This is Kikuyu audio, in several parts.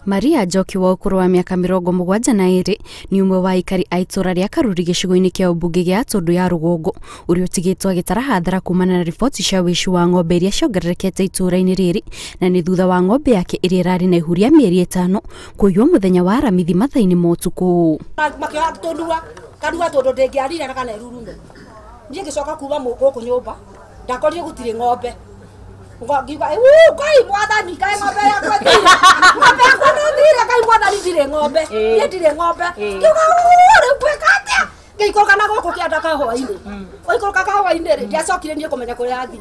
Maria Njoki wa ũkũrũ wa mĩaka 72 nĩ ũmwe wa aikari a itũra rĩa Karuri gĩcigo-inĩ kĩa ũmbunge gĩa Tũndũ ya Rũgongo ũrĩa ũtigĩtwo agĩtara hathara kumana na riboti cia ũici wa ng'ombe iria ciongererekete itũra-inĩ rĩrĩ, na nĩ thutha wa ng'ombe yake ĩrĩa ĩrarĩ na ihu rĩa mĩeri 5 kũiywo mũthenya wa Aramithi mathaa-inĩ ma ũtukũ. Makĩoya tũnua kanua tondũ ndĩngĩarire na kana ĩrurume. Niĩ ngĩcoka kuma gũkũ nyũmba ndakorire gũtirĩ ng'ombe. Ngiuga Ngai mwathani, kaĩ ng'ombe yakwa ĩthire, ng'ombe yakwa nĩ ĩthire, Ngai mwathani ndirĩ ng'ombe, niĩ ndirĩ ng'ombe. Ngiuga rĩu ngwĩka atĩa? Ngĩikũrũka na gũkũ kĩanda kahũa-inĩ. Gũikũrũka kahũa-inĩ rĩ, ndiacokire niĩ kũmenya kũrĩa athiĩ.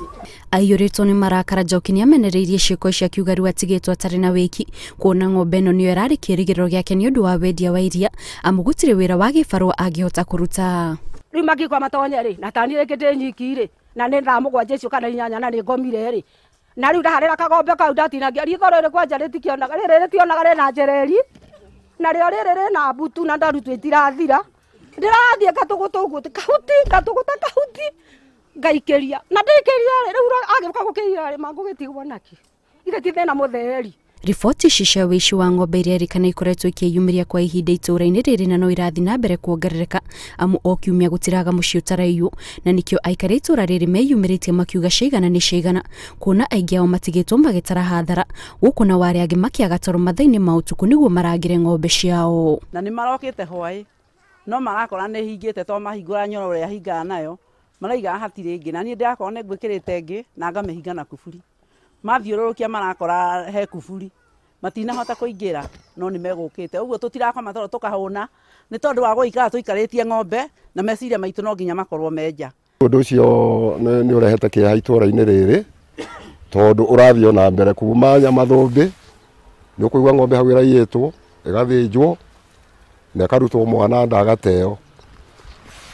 Aiyũrĩtwo nĩ marakara, Njoki nĩ amenereirie ciĩko icio akiuga rĩu atigĩtwo atarĩ na wĩki, kuona ng'ombe ĩno nĩyo ĩrarĩ kĩĩrĩgĩrĩro gĩake nĩ ũndũ wa wendia wa iria, amu gũtirĩ wĩra wa gĩbarũa angĩhota kũruta. Rĩu mangĩkwa matonye rĩ, na tani rĩngĩ ndĩ nyiki rĩ, na nĩ thaa 7 icio kana 8 na nĩ ngomire rĩ. Na rĩu ndaharĩra kagombe kau ndatinangia ritho rĩrĩ kwanja rĩtikĩonaga, rĩrĩ rĩtionaga rĩna njereri, narĩo rĩrĩ rĩna mbutu na ndarutwo itirathira. Ndĩrathiĩ ngatũgũta ũguo kahuti, ngatũgũta kahuti, ngaikĩria. Na ndĩkĩria rĩ, rĩu agĩũka gũkĩira rĩ, mangũgĩtigwo nakĩ? Ithe ti thĩna mũtheri. Riboti ici cia ũici wa ng'ombe iria erĩkana ikoretwo ikĩyumĩria kwa ihinda itũra-inĩ rĩrĩ na no irathiĩ na mbere kuongerereka, amu o kiumia gũtiraga mũciĩ ũtaraiywo, na nĩkĩo aikari a itũra rĩrĩ meyumĩrĩtie makiuga ciigana nĩ ciigana, kuona aingĩ ao matigĩtwo magĩtara hathara gũkũ na arĩa angĩ makĩaga toro mathaa-inĩ ma ũtukũ nĩguo marangĩre ng'ombe ciao. Na nĩ marokĩte hwaĩ no marakora nĩ hingĩte to mahingũra nyoro ĩrĩa hingaga nayo maraiga hatirĩ ĩngĩ, na niĩ ndĩrakorwo nĩ ngwĩkĩrĩte ĩngĩ na ngamĩhinga na kuburi. Mathiũrũrũkia marakora he kuburi matinahota kũingĩra no nĩ megũkĩte. Ũguo tũtirakoma tondũ tũkahũna nĩ tondũ wa gũikara tũikarĩtie ng'ombe na meciria maitũ no nginya makorwo menja. Ũndũ ũcio nĩ ũrehete kĩeha itũra-inĩ rĩrĩ tondũ ũrathiĩ ona mbere kuma Nyamathũmbĩ nĩ ũkũigua ng'ombe hau ĩraiyĩtwo ĩgathĩnjwo na ĩkarutwo mwana nda agateo.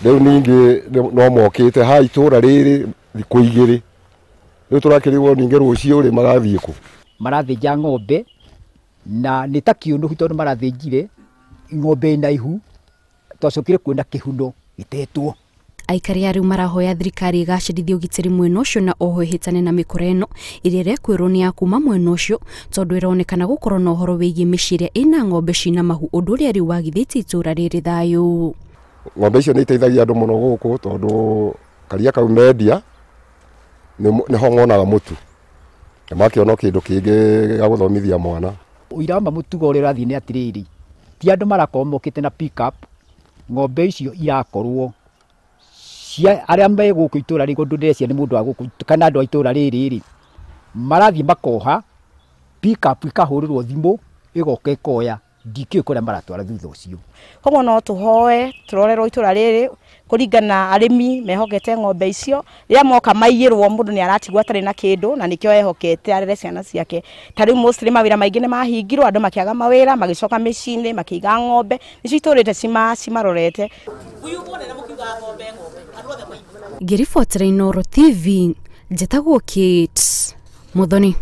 Rĩu ningĩ no mokĩte ha itũra rĩrĩ thikũ 2, rĩu tũrakĩrigwo ningĩ rũciũ rĩ magathiĩ kũ? Marathĩnja ng'ombe na nĩ ta kĩũnũhu tondũ marathĩnjire ng'ombe ĩna ihu, twacokire kuona kĩhuno gĩtetwo. Aikari a rĩu marahoya thirikari ĩgacĩrithie ũgitĩri mwena ũcio na oho ĩhĩtane na mĩkora ĩno ĩrĩa ĩrekwĩrwo nĩ ya kuma mwena ũcio tondũ ĩronekana gũkorwo na ũhoro wĩgiĩ mĩciĩ ĩrĩa ĩna ng'ombe cina mahu, ũndũ ũrĩa rĩu wagithĩtie itũra rĩrĩ thayũ. Ng'ombe icio nĩ iteithagia andũ mũno gũkũ tondũ karia kau mendia nĩho ngonaga mũtu na makĩona kĩndũ kĩngĩ gĩa gũthomithia mwana. Ũira wa mũtugo ũrĩa ũrathiĩ nĩ atĩrĩrĩ, ti andũ marakorwo mokĩte na pick up, ng'ombe icio irakorwo cia arĩa me gũkũ itũra rĩrĩ, ũndũ ndĩreciria nĩ mũndũ wa gũkũ kana andũ a itũra rĩrĩ rĩ, marathiĩ makoha pick up ikahũrĩrwo thimũ ĩgoka ĩkoya, ndikĩũĩ kũrĩa maratwara thutha ũcio. Koguo no tũhoe tũrorerwo itũra rĩrĩ kũringana arĩmi mehokete ng'ombe icio, rĩrĩa moka maiyĩrwo mũndũ nĩ aratigwo atarĩ na kĩndũ na nĩkĩo ehokete arere ciana ciake. Ta rĩu mostly mawĩra maingĩ nĩ mahingirwo, andũ makĩaga mawĩra, magĩcoka mĩciĩ-inĩ makĩiga ng'ombe, nĩcio itũrĩte cimarorete. Ngĩribotera Inooro TV, njĩtagwo Kate Muthoni.